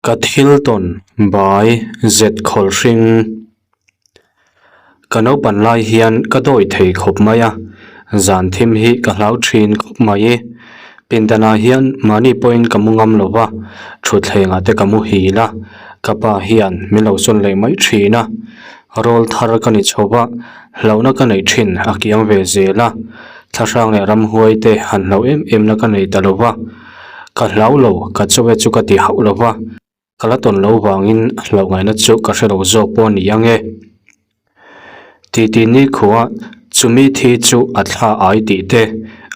Ka thil tawn bai zet khawl hring. Ka naupan lai hian ka dawi thei khawp mai a, zan thim hi ka hlau thin khawp mai. Pindanah hian mahni pawhin ka mu ngam lo va, thutthlengah te ka mu hil a, ka pa hian min lo sawn leh mai thin a. Rawl thar ka ni chho va, hlauhna ka neih thin a kiang ve zel a, thlahrang leh ramhuai te han hlauh em em na ka nei ta lo va. Ka hlau lo, ka chaw e chu ka ti hauh lo va, ka la tawn lo vangin hlauh ngaihna chu ka hre lo zawk pawh a ni ang e. Titi nikhua chumi thi chu a thla ai tih te,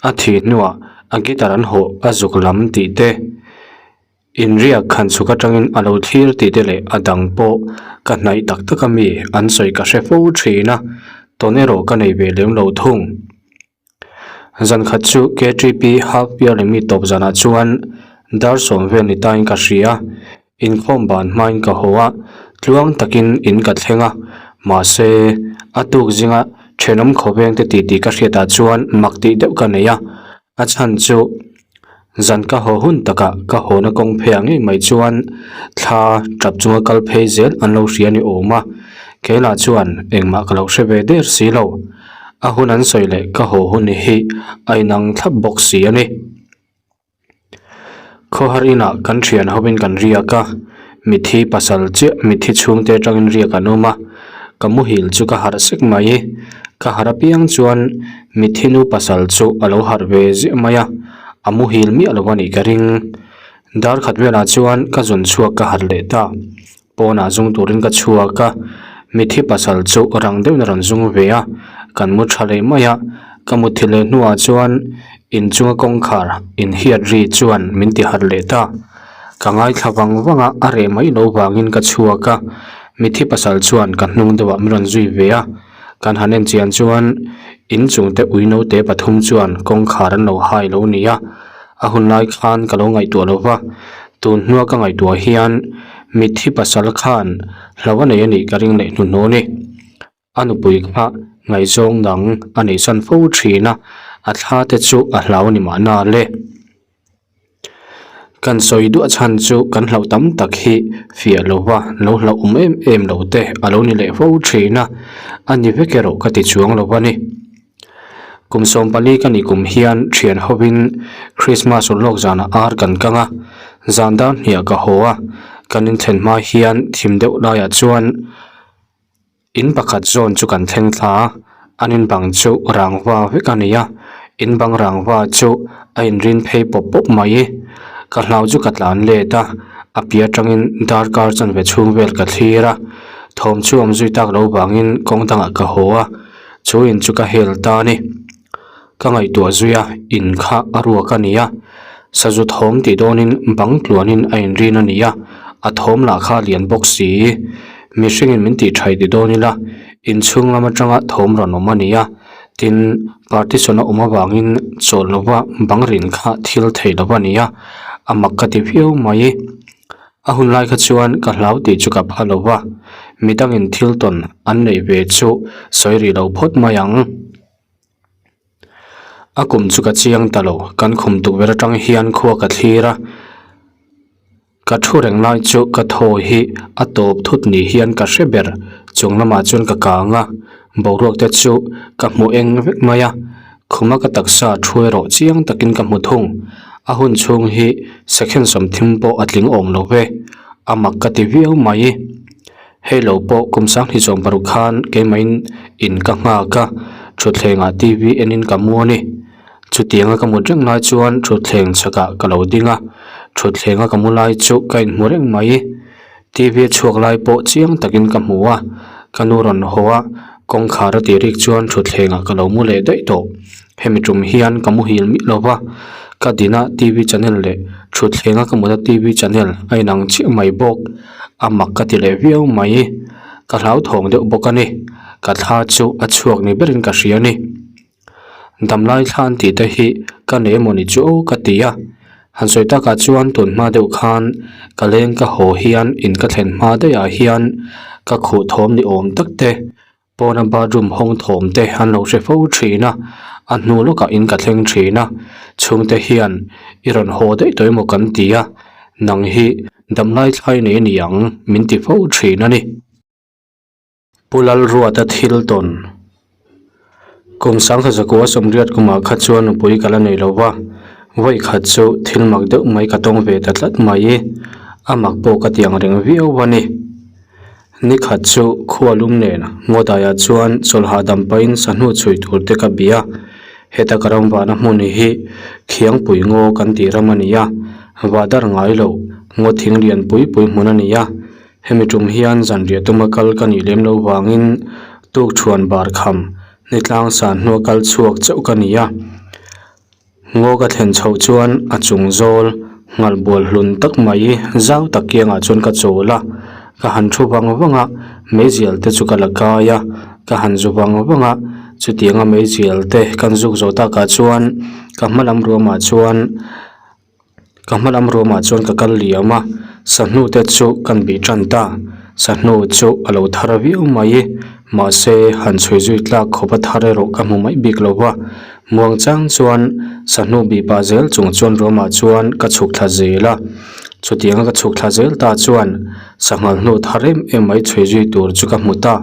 a thih hnuah a guitar an hawh a zuk lam tih te, inriak khan chhuk atangin a lo thlir tih te leh a dang pawh ka hnaih tak tak ami an sawi ka hre fo thin a, tawn erawh ka nei ve lem lo thung. Zan khat chu KTP half yearly mi tawp zanah chuan dar sawm vel ni tain ka hria, inkhawm ban hmain ka haw a, tluang takin in ka thleng a, mahse a tuk zinga thenawm khawveng te titi ka hriatah chuan mak tih deuh ka nei a, a chhan chu zan ka haw hun takah ka hawna kawng phei ah ngei mai chuan thla tap chunga kal phei zel an lo hria ni awm a, keilah chuan engmah ka lo hre ve der si lo. A hun an sawi leh ka haw hun hi a inang thlap bawk si a ni. Khawhar inah kan thian hovin kan riak a, mithi pasal chiah mithi chhungte atangin riak an awm a, ka muhil chu ka harh sek mai. Ka harh apiang chuan mithi nu pasal chu a lo harh ve ziah mai a, a muhil miah lo a nih ka ring. Dar khat velah chuan ka zun chhuak ka harh leh ta. Pawnah zung turin ka chhuak a, mithi pasal chu rang deuhin a rawn zung ve a, kan mu tha leh mai a, ka mutthilh leh hnuah chuan inchunga kawngkhar inhiat ri chuan min ti harh leh ta. Ka ngaithla vang vang a, a reh mai lo vangin ka chhuak a, mithi pasal chuan ka hnung deuhah min rawn zui ve a, kan han en chian chuan inchungte ui naute pathum chuan kawngkhar an lo hai lo ni a, a hun lai khan ka lo ngaihtuah lo va, tun hnua ka ngaihtuah hian mitthi pasal khan hlo a nei a nih ka ring leh hnuhnawh a ni. A nupui kha ngaihzawng dang a neihsan fo thin a, a thla te chu a hlau a ni mahna le. Kan sawi duah chhan chu kan hlauh tam tak hi fiah lo va, lo hlauh awm em em lo te a lo ni leh fo thin a, a ni vek erawh ka ti chuang lo a ni. Kum 14 ka nih kum hian thian hovin Krismas ur lawk zanah ar kan kang a, zan dar hniah ka haw a, kan inthlen hma hian thim deuh laiah chuan in pakhat zawn chu kan thleng thla a, an in bang chu rangva vek a ni a, in bang rangva chu a inrin phei pawp pawp mai. Ka hlau chu ka tlan let a, a piah atangin darkar chanve chhung vel ka thlir a, thawm chu awm zui tak lo vangin kawng dangah ka haw a. Chu in chu ka hel ta a ni. Ka ngaihtuah zui a, in kha a ruak a ni a. Sazu thawm tih dawnin bang tluanin a inrin a ni a, a thawm lah kha a lian bawk si. Mihringin min tih thaih ti dawn ila, inchhung lam atanga thawm rawn awm a ni a. Tin, partition a awm avangin chawlh lova bang rin kha thil theih lo a ni a, a mak ka ti viau mai. A hun lai kha chuan ka hlau tih chu ka pha lo va, midangin thil tawn an neih ve chu sawi rih lo phawt mai ang. A kum chu ka chiang ta lo, kan khum tukverh atang hian khua ka thlir a, ka thu reng lai chu ka thaw hi a tawp thut ni hian ka hre ber, chung lamah chuan ka kang a, boruak te chu ka hmu eng vek mai a. Khuma ka taksa thu erawh chiang takin ka hmu thung. A hun chhung hi second sawmthim pawh a tling awm lo ve. A mak ka ti viau mai. Hei lo pawh kum sanghnih sawm paruk khan keimahin in ka nghak a, thutthlengah TV enin ka mu a ni. Chutianga ka mut reng lai chuan thutthleng chhakah ka lo ding a, thutthleng a ka mu lai chu ka inhmu reng mai. TV a chhuak lai pawh chiang takin ka hmu a, ka nu rawn haw a, kawngkhar a tih rik chuan thutthlengah ka lo mu leh daih tawh. Hemi tum hian ka muhil miah lo va, ka dina TV channel leh thutthleng a ka mut a TV channel a inang chiah mai bawk. A mak ka ti leh viau mai, ka hlauthawng deuh bawk a ni. Ka thla chu a chhuak ni berin ka hria a ni. Damlai thla an tih te hi ka nei emawni chu aw ka ti a, han sawi takah chuan tun hma deuh khan ka leng ka haw hian in ka thlen hma daih ah hian ka khuh thawm ni awm tak te pawna bathroom hawng thawm te an lo hre fo thin a, a hnu lawkah in ka thleng thin a, chhungte hian i rawn haw daih tawh emaw kan ti a. Nang hi damlai thlai nei a ni ang min ti fo thin a ni. Pu Lalruata thil tawn. Kum sangthazakua sawmriat kumah kha chuan nupui ka la nei lo va, vawi khat chu thil mak deuh mai ka tawng ve ta tlat mai. A mak pawh ka ti ang reng viau a ni. Ni khat chu khua lum nen Ngawdaiah chuan chawlh hahdam pahin sahnu chhui tur te ka bia. Heta ka ram vahna hmun hi Khiangpui ngaw kan tih ram a ni a, vah dar ngai lo ngaw thing lian pui pui hmun a ni a. Hemi tum hian zanriah tuma kal ka nih lem lo vangin tukṭhuan bar kham ni tlang san hnua kal chhuak chauh ka ni a. Ngaw ka thlen chhoh chuan a chung zawl nghalh bual hlun tak mai zau tak kiangah chuan ka chawl a, ka han thu vang vang a, meizial te chu ka la kai a, ka han zu vang vang a, chutianga meizial te kan zuk zawh takah chuan ka hma lam ruamah chuan Ka hma lam ruamah chuan ka kal liam a, sahnu te chu kan bih tan ta. Sahnu chu a lo thar viau mai, mahse han chhui zui tlak khawp a thar erawh ka hmu mai bik lo va. Muang chang chuan sahnu bih pah zel chung chuan ruamah chuan ka chhuk thla zel a. Chutianga ka chhuk thla zel ta chuan sanghal hnu thar em em mai chhui zui tur chu ka hmu ta.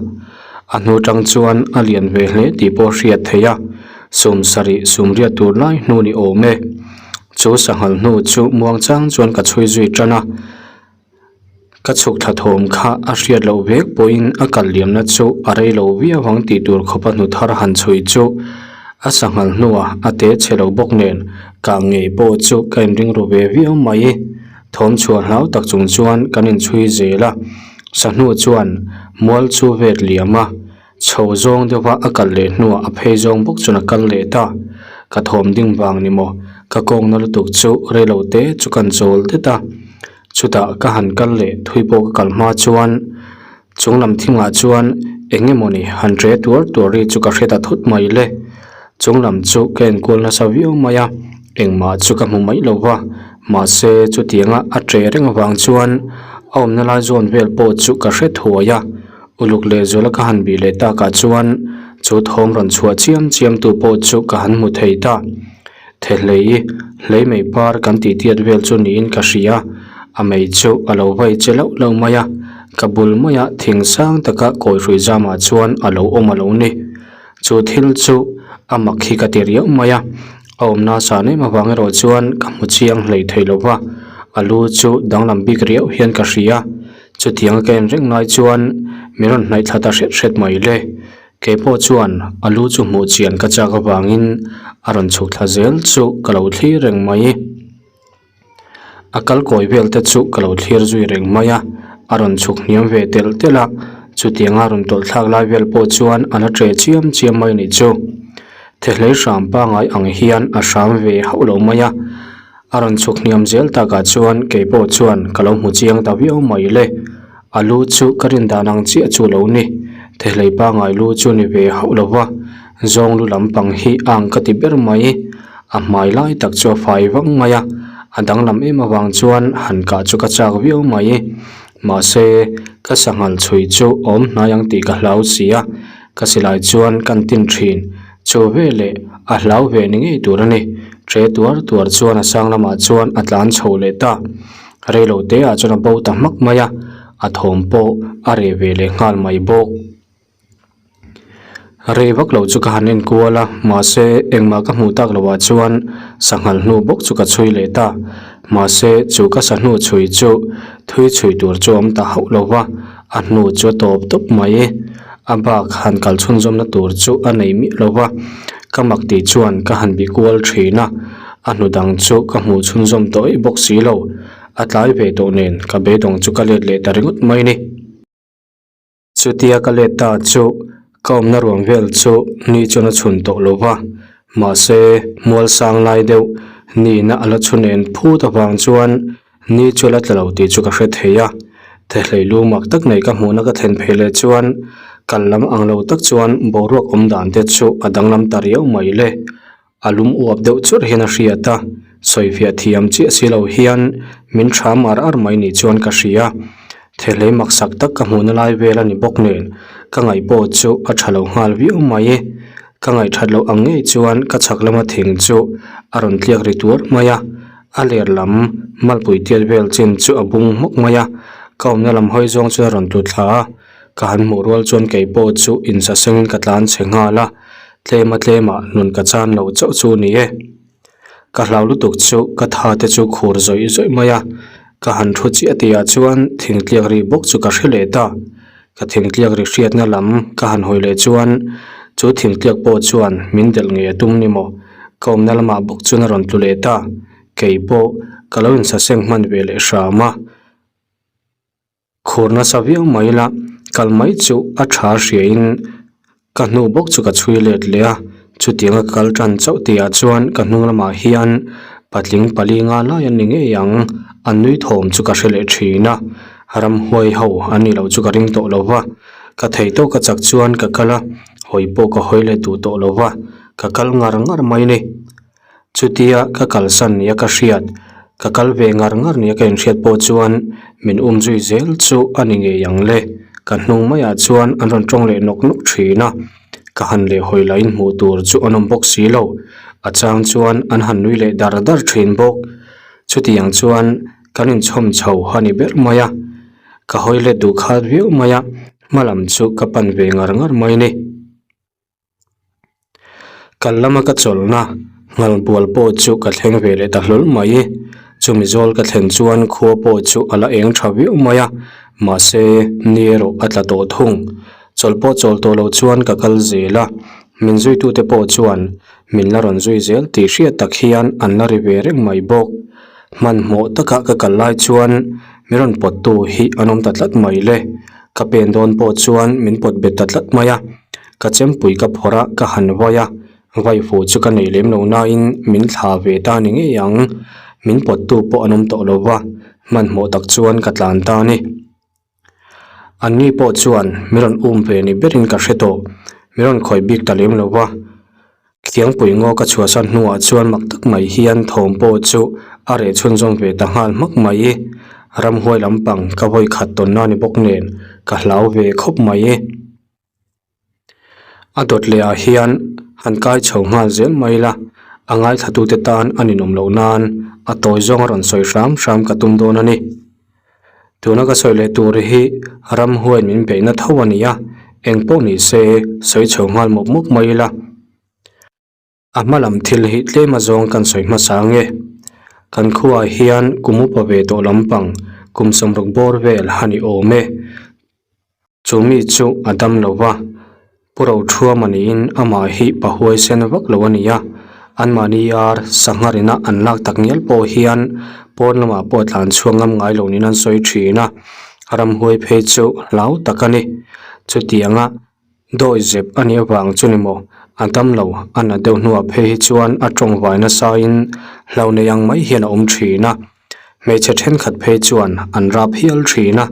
A hnu tang chuan a lian ve hle tih pawh hriat theih a, sum sarih sum riat tur lai hnu ni awm e. Chu sanghal hnu chu muang chang chuan ka chhui zui tan a, ka chhuk thla thawm kha a hriat loh vek pawhin a kal liamna chu a rei lo viau ang tih tur khawp a hnu thar han chhui chu a sanghal hnuah a te chhe lo bawk nen kang ngei pawh chu ka inring ru ve viau mai. Thawm chhuah hlau tak chung chuan kan inchhui zel a, sahnu chuan mual chu vet liam a. Chho zawng deuha a kal leh hnuah a phei zawng bawk chuan a kal leh ta. Ka thawm ding vang ni maw? Ka kawngna lutuk chu reilo te chu kan chawl det a. Chutah ka han kal leh thui pawh ka kal hma chuan chung lam thingah chuan eng emawni han ṭe tuar tuar ri chu ka hre ta thut mai le. Chung lam chu ka enkual nasa viau mai a, engmah chu ka hmu mai lo va. Mahse chutianga a ṭe reng avang chuan a awmna lai zawn vel pawh chu ka hre thuai a. Uluk leh zuala ka han bih leh takah chuan chu thawm rawn chhuah chiam chiam tu pawh chu ka han hmu thei ta. Thehlei, hlei mei par kan tih tiat vel chu niin ka hria, a mei chu a lo vai che lauh lauh mai a, ka bul maia thing sang taka kawihrui zamah chuan a lo awm a lo ni. Chu thil chu a mak hi ka ti riau mai a, a awmna san em avang erawh chuan ka hmu chiang hlei thei lo va, a lu chu danglam bik riau hian ka hria. Chutiang ka en reng lai chuan min rawn hnaih thla ta hret hret mai le. Kei pawh chuan a lu chu hmuh chian ka chak avangin a rawn chhuk thla zel chu ka lo thlir reng mai. A kal kawi vel te chu ka lo thlir zui reng mai a, a rawn chhuk hniam ve telh telh a, chutianga rawn tawlh thlak lai vel pawh chuan a la ṭe chiam chiam mai ni chu. Thehlei hram pangai ang hian a hram ve hauh lo mai a. A rawn chhuk hniam zel takah chuan kei pawh chuan ka lo hmu chiang ta viau mai le. A lu chu ka rin dan ang chiah chu lo ni. Thehlei pangai lu chu ni ve hauh lo va, zawng lu lampang hi a ang ka ti ber mai. A hmai lai tak chu a fai vang mai a, a danglam em avang chuan han kah chu ka chak viau mai. Mahse, ka sanghal chhui chu awm hnai ang tih ka hlau si a, ka silai chuan kan tin thin. Chu veleh a hlau ve ni ngei tur a ni. Ṭe tuar tuar chuan a sang lamah chuan a tlan chho leh ta. Reilo te ah chuan a bo ta hmak mai a, a thawm pawh a reh ve leh nghal mai bawk. Rei vak lo chu ka han en kual a, mahse engmah ka hmuh tak loh ah chuan sanghal hnu bawk chu ka chhui leh ta. Mahse chu ka sahnu chhui chu thui chhui tur chu a awm ta hauh lo va, a hnu chu a tawp tawp mai. A bak han kal chhunzawmna tur chu a nei miah lo va, ka mak tih chuan ka han bih kual thin a, a hnu dang chu ka hmuh chhunzawm tawh eih bawk si lo. A tlai ve tawh nen ka beidawng chu ka let leh ta ringawt mai ni. Chutia ka let ta chu ka awmna ruang vel chu ni chuan a chhun tawh lo va, mahse mual sang lai deuh nihna a la chhun en phut avang chuan Ni chu la tla lo tih chu ka hre thei a, thehlei lu mak tak nei ka hmuhna ka thlen phei leh chuan kal lam ang lo tak chuan boruak awm dan te chu a danglam ta riau mai le. A lum uap deuh churh hian a hriat a, sawifiah thiam chiah si lo hian min ṭham ar ar mai ni chuan ka hria. Thehlei maksak tak ka hmuhna lai vel a ni bawk nen ka ngaih pawh chu a ṭha lo nghal viau mai. Ka ngaihṭhat loh ang ngei chuan ka chhak lama thing chu a rawn tliak ri tuar mai a. A ler lam malpui tiat vel chin chu a bung hmawk mai a, ka awmna lam hawi zawng chuan a rawn tlu thla a, ka han hmuh rual chuan kei pawh chu insasengin ka tlan chhe nghal a, tlema tlemah nun ka chan lo chauh chu ni e. Ka hlau lutuk chu ka tha te chu khur zawih zawih mai a, ka han thu chiah tihah chuan thingtliak ri bawk chu ka hre leh ta. Ka thingtliak ri hriatna lam ka han hawi leh chuan chu thingtliak pawh chuan min delh ngei a tum ni maw? Ka awmna lamah bawk chuan a rawn tlu leh ta. Kei pawh ka lo insaseng hman ve leh hram a. Khur nasa viau mai la, kal mai chu a tha hriain ka hnu bawk chu ka chhui let leh a, chutianga ka kal tan chauh tihah chuan ka hnung lamah hian patling pali nga lai an ni ngei ang, an nui thawm chu ka hre leh thin a, ramhuai ho an nih loh chu ka ring tawh lo va, ka thei tawk ka chak chuan ka kal a, hawi pawh ka hawi let duh tawh lo va, ka kal ngar ngar mai ni. Chutia ka kalsan nia ka hriat, ka kal ve ngar ngar nia ka inhriat pawh chuan min um zui zel chu a ni ngei ang le. Ka hnung maiah chuan an rawn tawng leh nawk nawk thin a, ka han leh hawi lahin hmuh tur chu an awm bawk si lo. A chang chuan an han nui leh dar dar thin bawk. Chutiang chuan kan inchhawm chho a ni ber mai a, ka hawi let duh khat viau mai a, hma lam chu ka pan ve ngar ngar mai ni. Kal lama ka chawlhna nghal bual pawh chu ka thleng ve leh ta hlawl mai. Chumi zawl ka thlen chuan khua pawh chu a la eng tha viau mai a, mahse ni erawh a tla tawh thung. Chawlh pawh chawl tawh loh chuan ka kal zel a, min zuitute pawh chuan min la rawn zui zel tih hriat tak hian an la ri ve reng mai bawk. Hmanhmawh taka ka kal lai chuan min rawn pawttu hi an awm ta tlat mai le. Ka pen dawn pawh chuan min pawt bet ta tlat mai a. Ka chempui ka phawrh a, ka han vai a, vai fu chu ka nei lem lo nain min thla ve ta ni ngei ang. Min pawttu pawh an awm tawh lo va, hmanhmawh tak chuan ka tlan ta a ni. Anni pawh chuan min rawn um ve ni berin ka hre tawh, min rawn khawih bik ta lem lo va. Thiangpui ngaw ka chhuahsan hnuah chuan mak tak mai hian thawm pawh chu a reh chhunzawm ve ta nghal hmak mai. Ramhuai lampang ka vawi khat tawnna ni bawk nen ka hlau ve khawp mai. A dawt leh ah hian han kai chho nghal zel mai la, a ngaithlatute tan a ninawm loh nan a tawi zawng a rawn sawi hram hram ka tum dawn a ni. Tuna ka sawi leh tur hi ramhuain min beihna tho a ni a, eng pawh ni se sawi chho nghal mawp mawp mai la. A hma lam thil hi tlem azawng kan sawi hmasa ang e. Kan khuaah hian kum upa ve tawh lampang kum sawmruk bawr vel a ni awm e. Chu mi chu a dam lo va, Pu Rothuama niin amah hi pa huaisen vak lo a ni a, anmahni ar sangha rina an lak tak ngial pawh hian pawn lamah pawh a tlan chhuak ngam ngai lo niin an sawi thin a, ramhuai phei chu hlau tak a ni. Chutianga Dawi zep a nih avang chu ni maw? A dam lo, a na deuh hnuah phei hi chuan a tawng vai nasain hlo nei ang mai hian a awm thin a. Hmeichhe thenkhat phei chuan an rap hial thin a.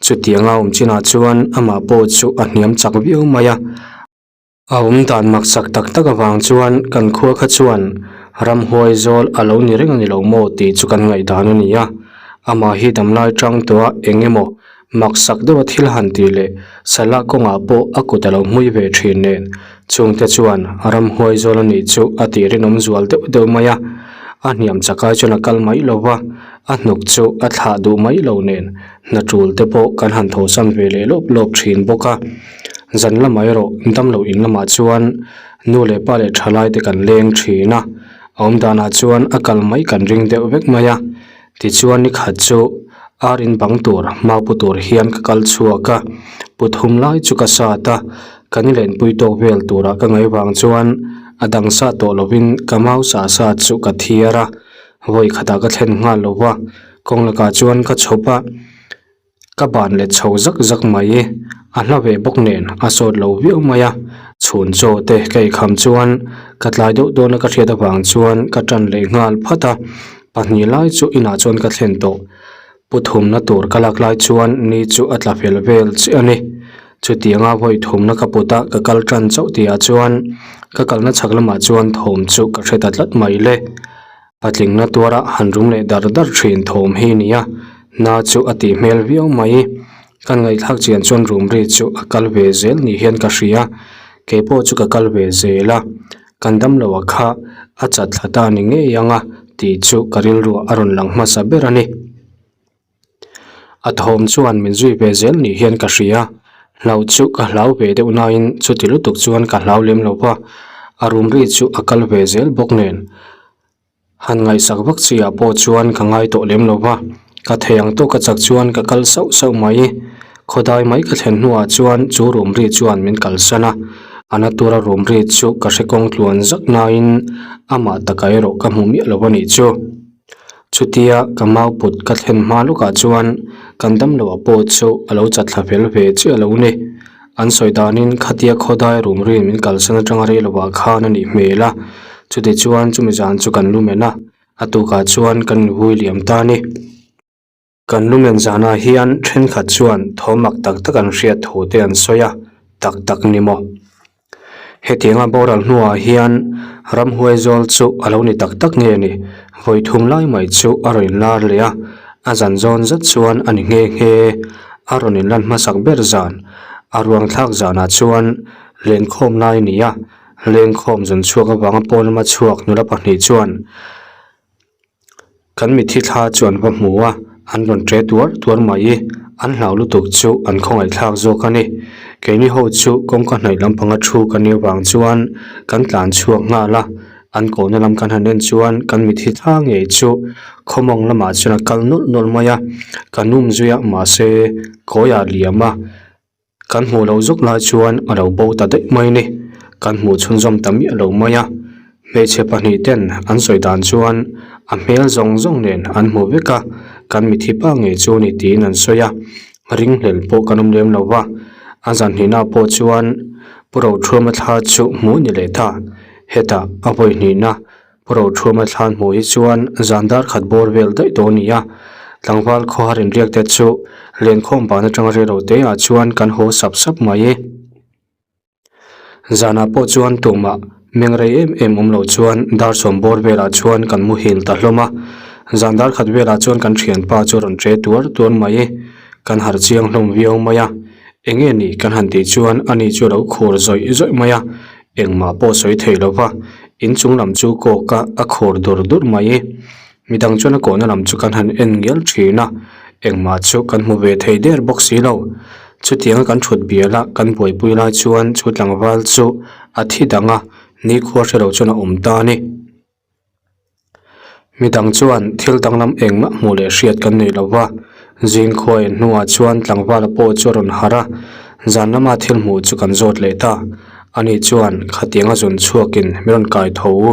Chutianga awm chinah chuan amah pawh chu a hniam chak viau mai a. A awm dan maksak tak tak avang chuan kan khua kha chuan ramhuai zawl a lo ni reng a ni lo maw tih chu kan ngaihdan a ni a. Amah hi damlai tang tawha eng emaw Maksak deuha thil han tih leh Salah kawngah pawh a kut a lo hmui ve thin nen chungte chuan ramhuai zawl a nih chu a tih rinawm zual deuh deuh mai a. A hniam chakai chuan a kal mai lo va, a hnuk chu a thlah duh mai lo nen hna tul te pawh kan han thawhsan ve leh lawp lawp thin bawk a. Zan lamah erawh damlo in lamah chuan nu leh pa leh thalai te kan leng thin a, a awm danah chuan a kal mai kan ring deuh vek mai a. Tichuan ni khat chu ar in bang tur mau pu tur hian ka kal chhuak a, pu thum lai chu ka sat a, kan lenpui tawk vel turah ka ngaih vang chuan a dang sat tawh lovin ka mau sa sat chu ka thiar a, vawi khatah ka thlen nghal lo va, kawng lakah chuan ka chhawp a. Ka ban let chho zak zak mai, a hla ve bawk nen a sawt lo viau mai a, chhun chaw te ka eikham chuan ka tlai deuh dawn a ka hriat avang chuan ka tan leh nghal phat a, pahnih lai chu inah chuan ka thlen tawh. Pu thumna tur ka lak lai chuan ni chu a tla fel vel chiah a ni. Chutianga vawi thumna ka put a ka kal tan chauh tihah chuan ka kalna chhak lamah chuan thawm chu ka hre ta tlat mai le. Patlingna tuara han rum leh dar dar thin thawm hi nia, na chu a tih hmel viau mai. Kan ngaihthlak chian chuan rum ri chu a kal ve zel ni hian ka hria, keipawh chu ka kal ve zel a, kan damloh a kha a chat thla ta ni ngei ang a Tih chu ka rilruah a rawn lang hmasa ber a ni. A thawm chuan min zui ve zel ni hian ka hria. Hlau chu ka hlau ve deuh nain chuti lutuk chuan ka hlau lem lo va, a rum ri chu a kal ve zel bawk nen. Han ngaihsak vak chi ah pawh chuan ka ngai tawh lem lo va, ka thei ang tawk a chak chuan ka kal sauh sauh mai. Khawdai mai ka thlen hnuah chuan chu rum ri chuan min kalsan a, a na tura rum ri chu ka hre kawng tluan zak nain amah taka erawh ka hmu miah lo a nih chu. Chutia ka mau put ka thlen hma lawkah chuan kan damloh pawh chu a lo chat thla fel ve chiah lo ni. An sawi danin khatia khawdai rum rin min kalsan atanga rei lovah khan a nih hmel a, chutichuan chumi zan chu kan lumen a, a tukah chuan kan invui liam ta a ni. Kan lumen zanah hian thenkhat chuan thawmak tak tak an hriat thu te an sawi a, tak tak ni maw? Hetianga boral hnuah hian ramhuai zawl chu a lo ni tak tak nge ni? Vawi thum lai mai chu a rawn inlar leh a, a zan zawn zet chuan a ni nghe nghe. A rawn inlan hmasak ber zan, a ruang thlak zanah chuan lenkhawm lai a ni a, lenkhawm zun chhuak avanga pawn lama chhuak nula pahnih chuan, Kan mitthi thla chu an va hmu a, an rawn ṭe tuar tuar mai. An hlau lutuk chu an khawngaihthlak zawk a ni. Keini ho chu kawngka hnaih lampanga thu kan nih avang chuan kan tlan chhuak nghal a, an kohna lam kan han en chuan kan mitthi thla ngei chu khawmawng lamah chuan a kal nawlh nawlh mai a, kan um zui a mahse kawiah liam a. Kan hmuh loh zawk lai chuan a lo bo ta daih mai ni. Kan hmuh chhunzawm ta miah lo mai a. Hmeichhe pahnih ten an sawi dan chuan a hmel zawng zawng nen an hmu vek a, kan mithi pa ngei chu ni tiin an sawi a. Ringhlel pawh kan awm lem lo va. A zan hnihna pawh chuan Pu Rothuama thla chu hmuh ni leh ta. Hetah a vawi hnihna Pu Rothuama thlan hmuh hi chuan zan dar khat bawr vel daih tawh a ni a, tlangval khawhar inriak te chu lenkhawm ban atanga rilo te ah chuan kan haw sap sap mai e. Zanah pawh chuan tumah meng rei em em awm lo chuan dar sawm bawr velah chuan kan muhil ta hlawm a, zan dar khat velah chuan kan thianpa chu a rawn che tuar tuar mai e, kan harh chiang hlawm viau mai a, enge ni kan han tih chuan ani chu a lo khur zawih zawih mai a, Engmah pawh sawi thei lo va, inchung lam chu kawk a a khur dur dur mai. Midang chuan a kawhna lam chu kan han en ngial thin a, engmah chu kan hmu ve thei der bawk si lo. Chutianga kan thut bial a, kan buaipui lai chuan chu tlangval chu a thi dang a, nikhua hre lo chuan a awm ta a ni. Midang chuan thil danglam engmah hmuh leh hriat kan nei lo va, zing khua en hnuah chuan tlangvala pawh chu a rawn harh a, zan lama thil hmuh chu kan zawt leh ta. Ani chuan khatianga zun chhuakin min rawn kai tho u,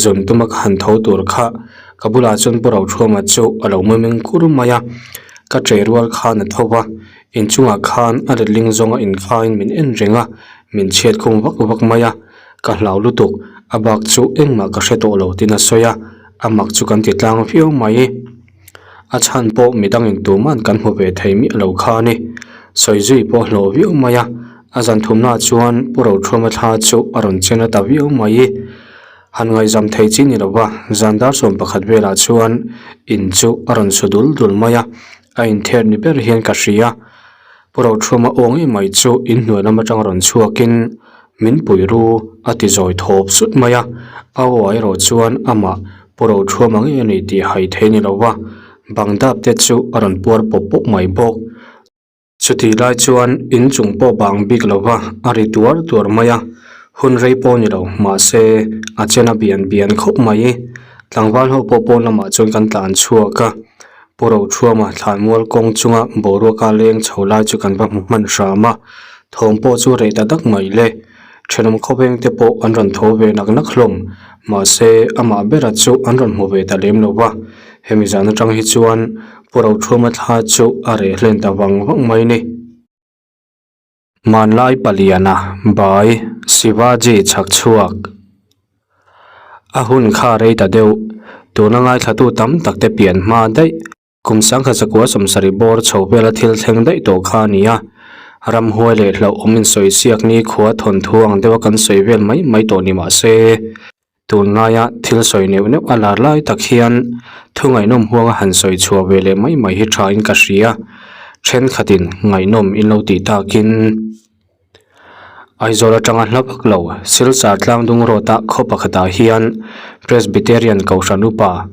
zun tuma ka han tho tur kha ka bulah chuan Pu Rothuama chu a lo muming kur mai a, ka ṭe rual khan a tho va, inchungah khan a letling zawnga inkhaiin min en reng a, min chhiat khum vak vak mai a. Ka hlau lutuk, a bak chu engmah ka hre tawh lo tin a sawi a, a mak chu kan ti tlang viau mai. A chhan pawh midangin tuman kan hmu ve thei miah lo kha a ni. Sawi zui pawh hlawh viau mai a, a zan thumnaah chuan Pu Rothuama thla chu a rawn chen a ta viau mai. Han ngaihzam thei chi ni lova zan dar 11 velah chuan in chu a rawn su dul dul mai a, a inther ni ber hian ka hria. Pu Rothuama aw ngei mai chu inhnuai lam atang rawn chhuakin Min pui ru a ti zawi thawp sut mai a, a aw erawh chuan amah Pu Rothuama ngei a ni tih hai thei ni lo va, bang dap te chu a rawn puar pawp pawp mai bawk. Chutih lai chuan in chung pawh bang bik lo va, a ri tuar tuar mai a, hun rei pawh ni lo, mahse a chen a bian bian khawp mai. Tlangval ho pawh pawn lamah chuan kan tlan chhuak a, Pu Rothuama thlanmual kawng chunga boruaka leng chho lai chu kan va hmu hman hram a, thawm pawh chu reh ta dak mai le. Thenawm khawveng te pawh an rawn tho ve nak nak hlawm, mahse amah bera chu an rawn hmu ve ta lem lo va. Hemi zan atang hi chuan Pu Rothuama thla chu a reh hlen ta vang vang mai ni. Hmanlai paliana Bai Shivaji chhak chhuak. A hun kha rei ta deuh. Tuna ngaithlatu tam tak te pian hma daih. Kum sangkhat zakua sawmsarih bawr chho vela thil thleng daih tawh kha a ni a. Ramhuai leh hlauhawm insawi siak ni khua thawnthu ang deuha kan sawi vel mai mai tawh ni mah se. Tunlaia thil sawi neuh neuh a lar lai tak hian thu ngaihnawm huanga han sawi chhuah ve leh mai mai hi thain ka hria. Thenkhatin ngaihnawm in lo tih takin Aizawl atanga hla vak lo Silchar Tlangdung Road-a khaw pakhatah hian Presbyterian Kohhran Upa.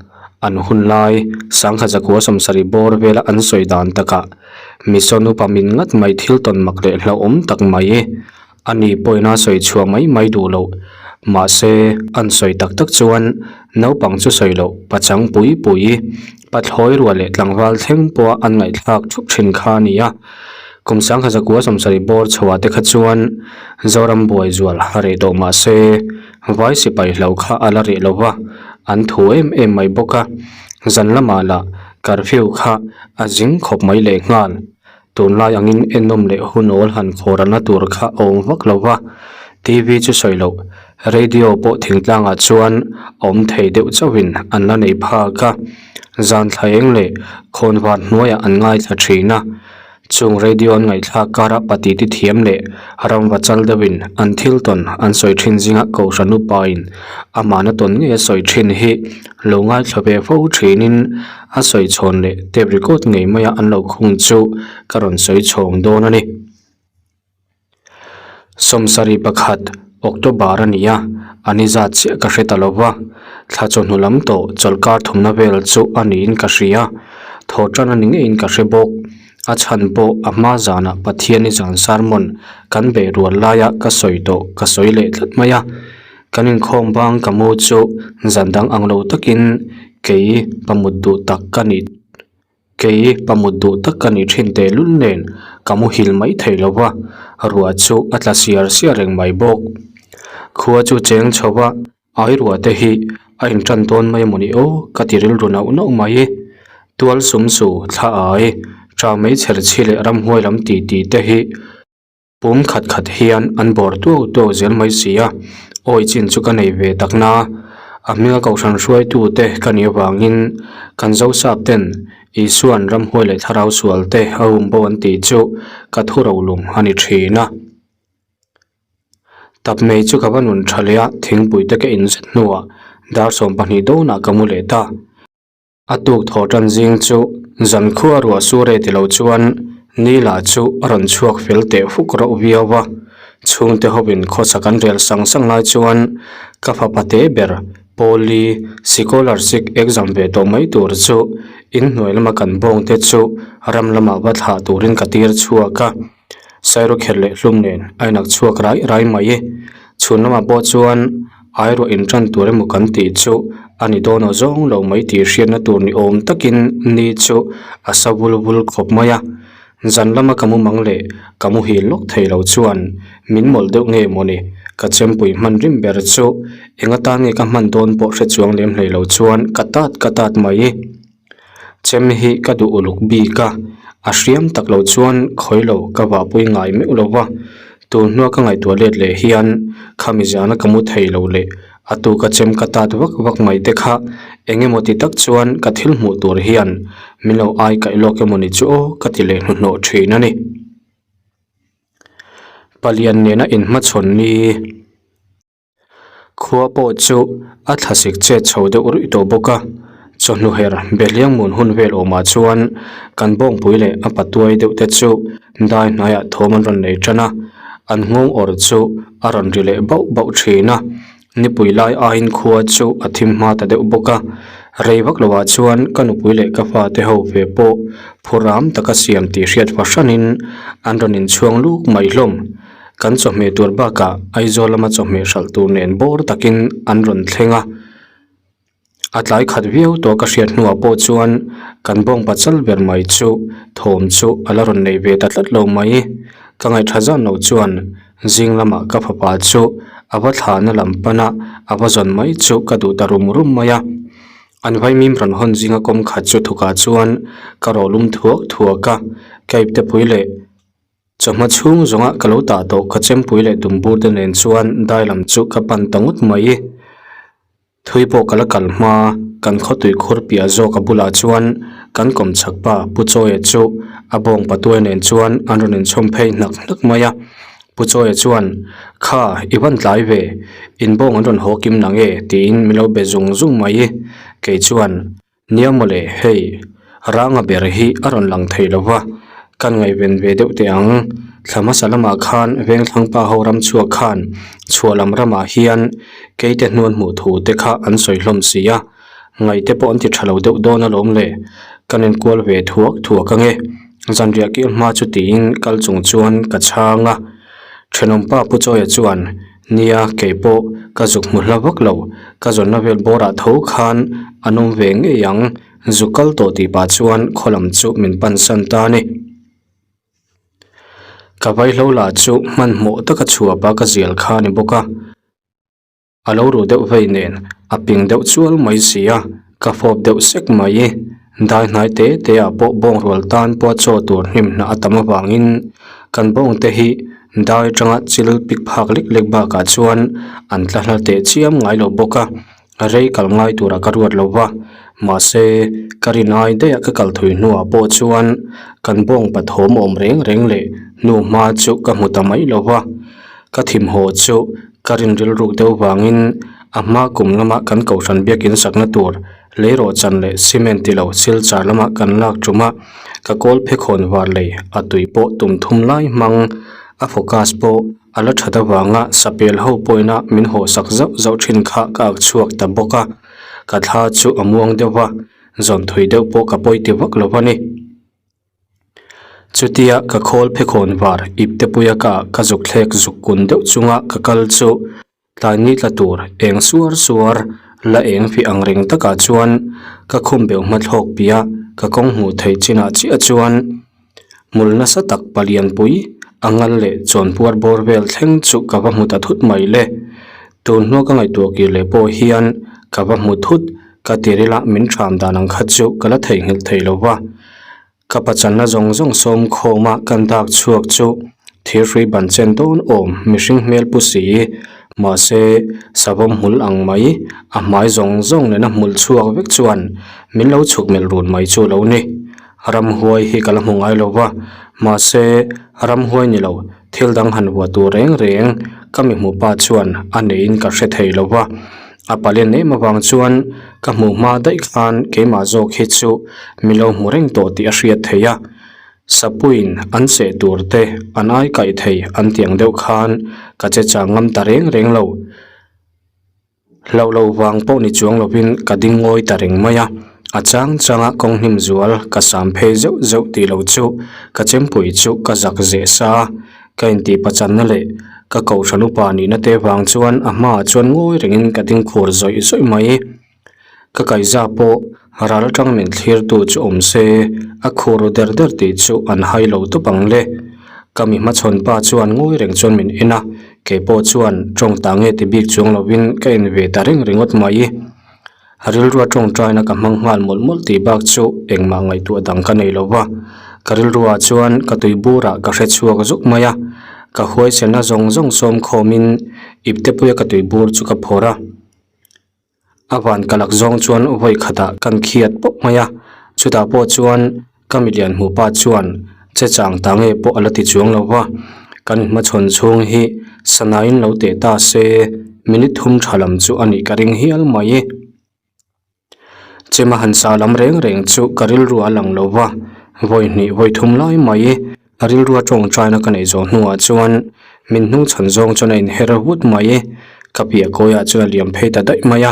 An hun lai sangha zakua 70 bawr vela an sawi dan takah Mission upa min ngat mai thil tawn mak leh hlauhawm tak mai a ni pawhin a sawi chhuah mai mai duh loh. Mahse, an sawi tak tak chuan naupang chu sawi loh pachang pui pui, pathlawi rual leh tlangval thleng pawha an ngaihthlak thup thin kha a ni a. Kum sangha zakua 70 bawr chhoah te kha chuan Zoram buai zual a reh tawh mahse, Vai sipai hlo kha a la reh lo va, an thu em em mai bawk a. Zan lamah lah curfew kha a zing khawp mai leh nghal. Tunlai angin ennawm leh hunawl han khawralna tur kha a awm vak lo va, TV chu sawi loh, radio pawh thingtlangah chuan a awm thei deuh chauhin an la nei phak a. Zan thlaeng leh khawnvar hnuaiah an ngaithla thin a. Chung radio an ngaihthlak kara patiti thiam leh ramva chal deuhin an thil tawn an sawi thin zinga Kohhran upain amahna tawn ngei a sawi thin hi lo ngaithla ve fo thinin a sawi chhawn leh tape record ngei maia an lo khung chu ka rawn sawi chhawng dawn a ni. 71 October a ni a, a ni zat chiah ka hre ta lo va, thla chawhnu lam tawh chawlhkar thumna vel chu a niin ka hria, thaw tan a ni ngeiin ka hre bawk. A chhan pawh a hma zanah Pathiani zan sermon kan beih rual laia ka sawi tawh ka sawi leh tlat mai a, kan inkhawm bang ka mu chu zan dang ang lo takin kei pa mut duh tak ka nih. Kei pa mut duh tak ka nih thin tehlul nen ka muhil mai thei lo va, ruah chu a tla siar siar reng mai bawk. Khua chu cheng chho va, ai ruah te hi a intan dawn mai emaw ni aw ka ti rilru nauh nauh mai. Tual sum su thla ai, tha mai chher chhi leh ramhuai lam ti ti te hi. Pum khat khat hian an bawr tuau tuau zel mai si a, awi chin chu ka nei ve tak na. A hminga kohhran hruaitu te ka nih avangin kan Zosap ten Isuan ramhuai leh thlarau sual te a um bo an tih chu ka thu rolum a ni thin a. Tap mai chu ka va nun tha leh a, thingpui te ka in zet hnuah dar 12 dawnah ka mu leh ta. A tuk thaw tan zing chu zan khua ruah sur e ti lo chuan ni lah chu a rawn chhuak fel teh fuk rauh viau va. Chhungte hovin khawsak an rel sang sang lai chuan ka fapa te ber Paul-i scholarship exam ve tawh mai tur chu inhnuai lama kan bawng te chu ram lamah va thlah turin ka tir chhuak a. Sairawkherh leh hlum nen a inak chhuak rai rai mai e. Chhun lamah pawh chuan airuah intan tur emaw kan tih chu a ni dawn aw zawng lo mai tih hriatna tur ni awm takin ni chu a sa vul vul khawp mai a. Zan lama ka mu mang leh ka muhil lawk thei lo chuan min mawlh deuh nge mawni ka chempui hman rim ber chu eng atan nge ka hman dawn pawh hre chuang lem hlei lo chuan ka tat ka tat mai. Chem hi ka duh uluk bik a, a hriam tak lo chuan khawi lo ka vahpui ngai meuh lo va, tun hnua ka ngaihtuah let leh hian khami zana ka mu thei lo leh a tuka chem ka tat vak vak mai te kha eng emaw ti tak chuan ka thil hmuh tur hian min lo ai kaih lawk emaw ni chu aw ka ti leh hnuhnawh thin a ni. Palian nena inhmachhawn ni. Khua pawh chu a thlasik chet chho deuh ruih tawh bawk a, chawhnu her Behliang mun hun vel awmah chuan kan bawngpui leh a patuai deuh te chu dai hnaiah thawm an rawn nei tan a, an nghawng awr chu a rawn ri leh bauh bauh thin a, nipui lai aiin khua chu a thim hma ta deuh bawk a, rei vak lovah chuan ka nupui leh ka fate ho ve pawh phuram taka siam tih hriat fahranin an rawn inchhuang luk mai hlawm. Kan chawhmeh tur bakah Aizawl lama chawhmeh hralh tur nen bawr takin an rawn thleng a, a tlai khat viau tawh ka hriat hnuah pawh chuan kan bawng pachal ber mai chu thawm chu a la rawn nei ve ta tlat lo mai. Ka ngaihṭha zan lo chuan zing lamah ka fapa chu a va thlahna lam pana a va zawn mai chu ka duh ta rum rum mai a. An vaimim rawn hawn zinga kawm khat chu thukah chuan ka rawlum thuak thuak a, ka iptepui leh Chawhma chhung zawnga ka lo tah tawh ka chempui leh tumbur te nen chuan dai lam chu ka pan ta ngawt mai. Thui pawh ka la kal hma, kan khawtui khur piah zawk a bulah chuan kan kawm chhak pa Pu Chawia chu a bawng patuai nen chuan an rawn inchhawm phei hnak hnak mai a. Pu Chawia chuan, Kha, i van tlai ve, in bawng an rawn haw kim nang e tiin min lo be zung zung mai. Kei chuan, Nia mawle, hei, Ranga ber hi a rawn lang thei lo va, kan ngaihven ve deuh teh ang. Thla hmasa lamah khan Vengthlangpa ho ram chhuak khan chhuah lam ramah hian keite hnuan hmuh thu te kha an sawi hlawm si a. Ngaihte pawh an ti tha lo deuh dawn alawm le. Kan inkual ve thuak thuak ange. Zanriah kil hma chu tiin kal chung chuan ka chhang a. Thenawmpa Pu Chawia chuan, Nia, kei pawh ka zuk hmu hla vak lo. Ka zawnna vel bawrah tho khan an awm ve ngei ang. Zuk kal tawh tih pah chuan khaw lam chu min pansan ta a ni. Ka vaihlo lah chu hmanhmawh taka chhuapa ka zial kha a ni bawk a. A lo ru deuh vei nen a ping deuh chual mai si a, ka fawp deuh sek mai. Dai hnai te te ah pawh bawng rual tan pawh chaw tur hnim hnah a tam avangin kan bawng te hi dai atanga chil pik phak lek lek bakah chuan an tla hla teh chiam ngai lo bawk a. Rei kal ngai turah ka ruat lo va, mahse ka rin ai daih a ka kal thui hnuah pawh chuan kan bawng pathawm awm reng reng leh hnu hma chu ka hmu ta mai lo va. Ka thimhaw chu ka rin rilruk deuh vangin a hma kum lama kan kohhran biakin sakna tur leirawhchan leh cement ti lo silchar lama kan lak tum a, ka kawl phekhawn var lei a tui pawh tum thum lai hmang a focus pawh A la that avanga sapel ho pawina min hawhsak zauh zauh thin kha ka ak chhuak ta bawk a, ka thla chu a muang deuh va, zawn thui deuh pawh ka pawi ti vak lo a ni. Chutia ka khawl phekhawn var ipte puia ka ka zuk thlek zuk kun deuh chunga ka kal chu tlai ni tla tur eng suar suar la eng fih ang reng takah chuan ka khum beuh hmathlawk piah ka kawng hmuh theih chinah chiah chuan Hmul nasa tak palianpui a ngal leh chawnpuar bawr vel thleng chu ka va hmu ta thut mai le. Tun hnua ka ngaihtuah kir leh pawh hian ka va hmu thut ka tirila min ṭham dan ang kha chu ka la theihnghilh thei lo va. Ka pachanna zawng zawng sawm khawma kan dak chhuak chu thirhrui ban chen dawn awm mihring hmel pu si mahse savawm hmul ang mai a hmai zawng zawng nena hmul chhuak vek chuan min lo chhuk melh run mai chu lo ni. Ramhuai hi ka la hmu ngai lo va, mahse ramhuai ni lo, thil dang han vuah tur reng reng ka mi hmuh pa chuan a neiin ka hre thei lo va. A palen em avang chuan ka hmuh hma daih khan keimah zawk hi chu mi lo hmu reng tawh tih a hriat theih a. Sapuiin an seh tur te an ai kaih thei an ti ang deuh khan ka che chang ngam ta reng reng lo. Hlauh loh vang pawh ni chuang lovin ka ding ngawi ta reng mai a, a chang changa kawng hnim zual ka sam phei zeuh zeuh tih lo chu ka chempui chu ka zak zeh sa a, ka intih pachanna leh ka kohhran upa nihna te vang chuan a hmaah chuan ngawi rengin ka ding khur zawih zawih mai. Ka kaihza pawh ral atang min thlirtu chu awm se a khur ru der der tih chu an hai lo tawp ang le. Ka mi hmachhawn pa chuan ngawi reng chuan min en a, kei pawh chuan tawng ta nge ti bik chuang lovin ka en ve ta reng ringawt mai. Rilrua tawngtaina ka hmang nghal mawlh mawlh tih bak chu engmah ngaihtuah dang ka nei lo va, ka rilruah chuan ka tui burah ka hre chhuak zuk mai a, ka huaisenna zawng zawng sawm khawmin iptepuia ka tui bur chu ka phawrh a. A van ka lak zawng chuan vawi khatah kan khiat pawp mai a, chutah pawh chuan ka milian hmuh pa chuan che chang ta nge pawh a la ti chuang lo va, kan inhmachhawn chhung hi sanain lo teh ta se minute thum tha lam chu a nih ka ring hial mai. Chema han sa lam reng reng chu ka rilru a lang lo va, vawi hnih vawi thum lai mai a rilrua tawngtaina ka neih zawh hnuah chuan min hnung chhan zawng chuan a inher vut mai. Ka piah kawiah chuan a liam phei ta daih mai a,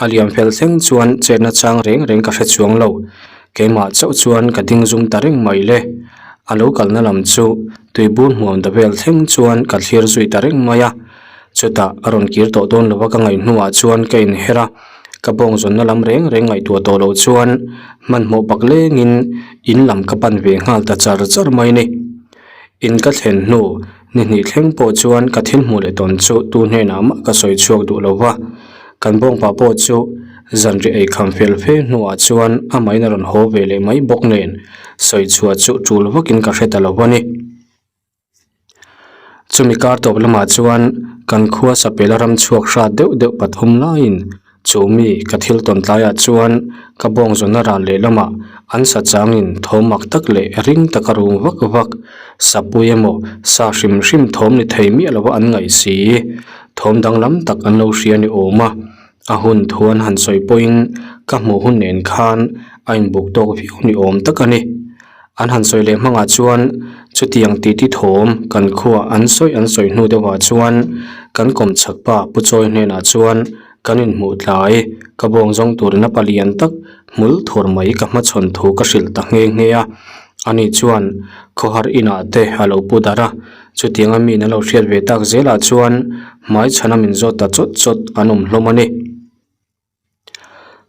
a liam fel thleng chuan chetna chang reng reng ka hre chuang lo. Keimah chauh chuan ka ding zum ta reng mai le. A lo kalna lam chu tuibur hmuam da vel thleng chuan ka thlir zui ta reng mai a. Chutah a rawn kir tawh dawn lova ka ngaih hnuah chuan ka inher a, ka bawng zawnna lam reng reng ngaihtuah tawh loh chuan hmanhmawh pak lengin in lam ka pan ve nghal ta char char mai ni. In ka thlen hnu ni hnih thleng pawh chuan ka thil hmuh leh tawn chu tu hnenah mah ka sawi chhuak duh lo va, kan bawngpa pawh chu zanriah ei kham fel fe hnuah chuan amahin a rawn haw ve leh mai bawk nen sawi chhuah chu tul vakin ka hre ta lo a ni. Chumi kar tawp lamah chuan kan khua sapela ram chhuak hrat deuh deuh pathum laiin chu mi ka thil tawn tlaiah chuan ka bawng zawnna ral lehlamah an sa changin thawm mak tak leh ring taka rum vak vak sapui emaw sa hrim hrim thawm ni thei miah lova an ngaih si thawm danglam tak an lo hria ni awm a, a hun thu an han sawi pawhin ka hmuh hun nen khan a inbuk tawk viau ni awm tak a ni. An han sawi leh hmangah chuan chutiang titi thawm kan khuaa an sawi an sawi hnu deuhah chuan kan kawmchhak pa Pu Chawi hnenah chuan Kan inhmuh tlai, ka bawng zawng turin a palian tak hmul thur mai ka hmachhawn thu ka hrilh ta nghe nghe a. Ani chuan khawhar inah te a lo pu darh a, chutianga mi in a lo hriat ve tak zelah chuan hmaichhana min zawt ta chawt chawt an awm hlawm a ni.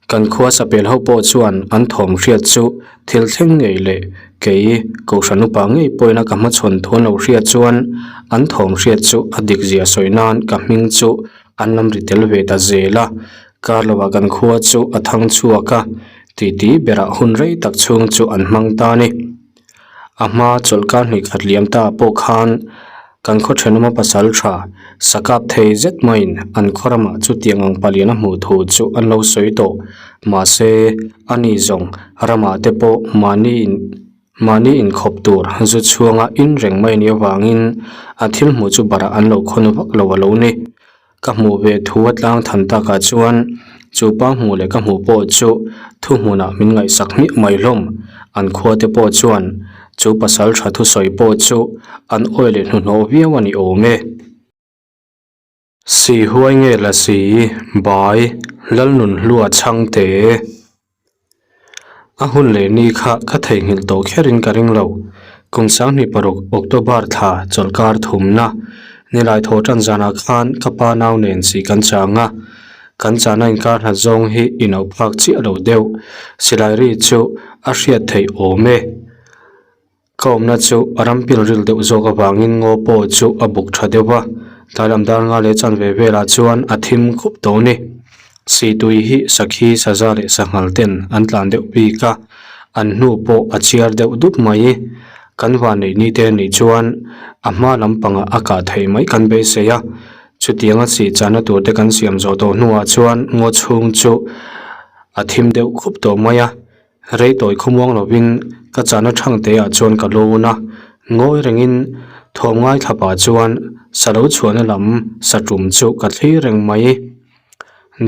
Kan khua sapel ho pawh chuan an thawm hriat chu thil thleng ngei leh kei Kohhran upa ngei pawhin a ka hmachhawn thu an lo hriat chuan an thawm hriat chu a dik zia sawi nan ka hming chu an lam ri tel ve ta zel a. Kar lovah kan khua chu a thang chhuak a, titi berah hun rei tak chhung chu an hmang ta a ni. A hma chawlhkar hnih khat liam ta pawh khan kan khaw thenawma pasal tha sa kap thei zet maiin an khaw ramah chutiang ang palian a hmuh thu chu an lo sawi tawh. Mahse, ani zawng ramah te pawh mahni in mahni inkhawp tur zu chhuanga in reng mai anih avangin a thil hmuh chu barah an lo khawn vak lo a lo ni. Ka hmuh ve thu a tlang than takah chuan chu pa hmuh leh ka hmuh pawh chu thuhmunah min ngaihsak hmiah mai hlawm. An khuate pawh chuan chu pasal tha thusawi pawh chu an awi leh hnuhnawh viau a ni awm e. Si huai nge la si, bai, Lalnunhlua chhangte. A hun leh ni kha ka theihnghilh tawh kherin ka ring lo. Kum 26 October thla chawlhkar thumna nilai thaw tan zanah khan ka pa nau nen si kan chang a, kan chahna inkar hlat zawng hi inoh phak chiah lo deuh. Silai ri chu a hriat theih awm e. Ka awmna chu a ram pil ril deuh zawk avangin ngaw pawh chu a buk tha deuh va, tlailam dar nga leh chanve velah chuan a thim khup tawh a ni. Sihtui hi sakhi, saza leh sanghal ten an tlan deuh bik a, an hnu pawh a chiar deuh dup mai. Kan van neih ni te anih chuan a hma lampangah a kah theih mai kan beisei a, chutianga sih chahna tur te kan siam zawh tawh hnuah chuan ngaw chhung chu a thim deuh khup tawh mai a. Rei tawi khawmuang lovin ka chahna thangteah chuan ka lawn a, ngawi rengin thawm ngaithla pah chuan sa lo chhuahna lam sa tum chu ka thlir reng mai.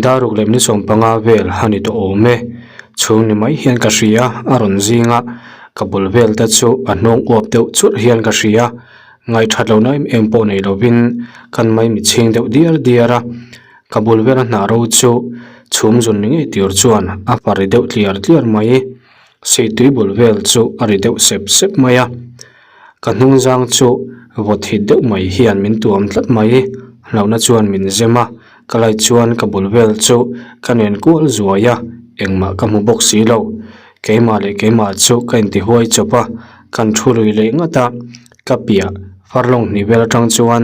Daruk leh ni 15 vel a ni tawh awm e, chhung ni mai hian ka hria a rawn zing a, ka bul vel te chu a hnawng uap deuh churh hian ka hria, ngaihthat lohna em em pawh nei lovin kan maimi chhing deuh diar diar a. Ka bul vela hnah ro chu chhum zun ni ngei tur chuan a fa ri deuh tliar tliar mai. Seitui bul vel chu a ri deuh sep sep mai a. Ka hnung zang chu vawt hit deuh mai hian min tuam tlat mai. Hlauhna chuan min zem a, ka lai chuan ka bul vel chu ka nen kual zuai a, engmah ka hmu bawk si lo. Keimah leh keimah chu ka intihuai chawp a, kan thu lui leh ngat a. Ka piah farlawng hnih vel atang chuan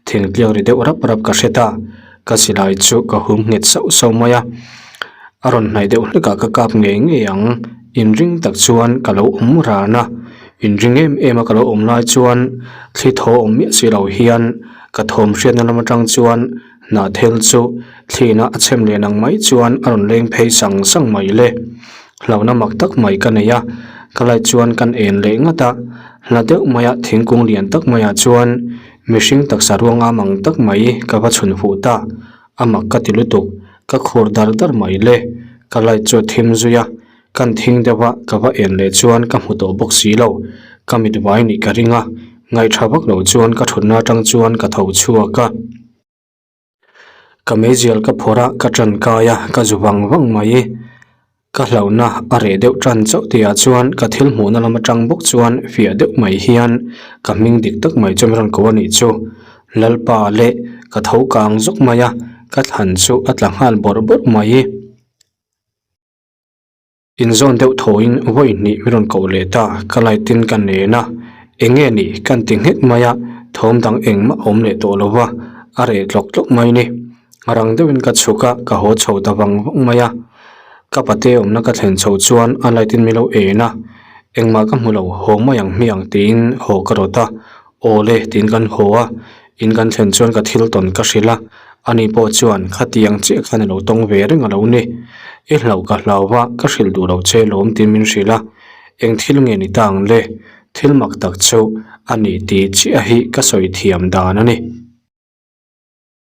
thingtliak ri deuh rap rap ka hre ta, ka silai chu ka hum nghet sauh sauh mai a, a rawn hnaih deuh hlekah ka kap ngei ngei ang, inring tak chuan ka lo awm ran a, inring em em a ka lo awm lai chuan thli thaw awm miah si lo hian ka thawm hriatna lam atang chuan hnahthel chu thlina a chhem leh nang mai chuan a rawn leng phei sang sang mai le. Hlauhna mak tak mai ka nei a, ka light chuan kan en leh ngat a, hla deuh maia thingkung lian tak maiah chuan mihring taksa ruang am ang tak mai ka va chhun fuh ta, a mak ka ti lutuk, ka khur dar dar mai le, ka light chu a thim zui a, kan thing deuh a ka va en leh chuan ka hmu tawh bawk si lo, ka mit vai nih ka ring a, ngaihṭha vak lo chuan ka ṭhutna aṭang chuan ka tho chhuak a. Ka meizial ka phawrh a, ka ṭan kai a, ka zu vang vang mai. Ka hlauhna a reh deuh ṭan chauh tihah chuan ka thil hmuhna lam aṭang bawk chuan fiah deuh mai hian ka hming dik tak mai chu min rawn ko a nih chu. Lalpa leh ka tho kang zawk mai a, ka thlan chu a tla nghal bawrh bawrh mai. Inzawn deuh thawiin vawi hnih min rawn koh leh ta, ka light in ka nen a, eng nge ni kan ti nghet mai a, thawm dang engmah a awm leh tawh lo va, a reh tlawk tlawk mai ni. Rang deuhin ka chhuk a, ka haw chho ta vang vang mai a, ka pate awmna ka thlen chho chuan a light in min lo en a, engmah ka hmu lo, haw mai ang hmiang tiin haw ka rawt a, aw le tiin kan haw a, in kan thlen chuan ka thil tawn ka hrilh a, ani pawh chuan khatiang chiah khan a lo tawng ve reng a lo ni. I hlauh ka hlau va, ka hrilh duh loh che lawm tiin min hrilh a, eng thil nge ni ta ang le, thil mak tak chu a ni tih chiah hi ka sawi thiam dan a ni.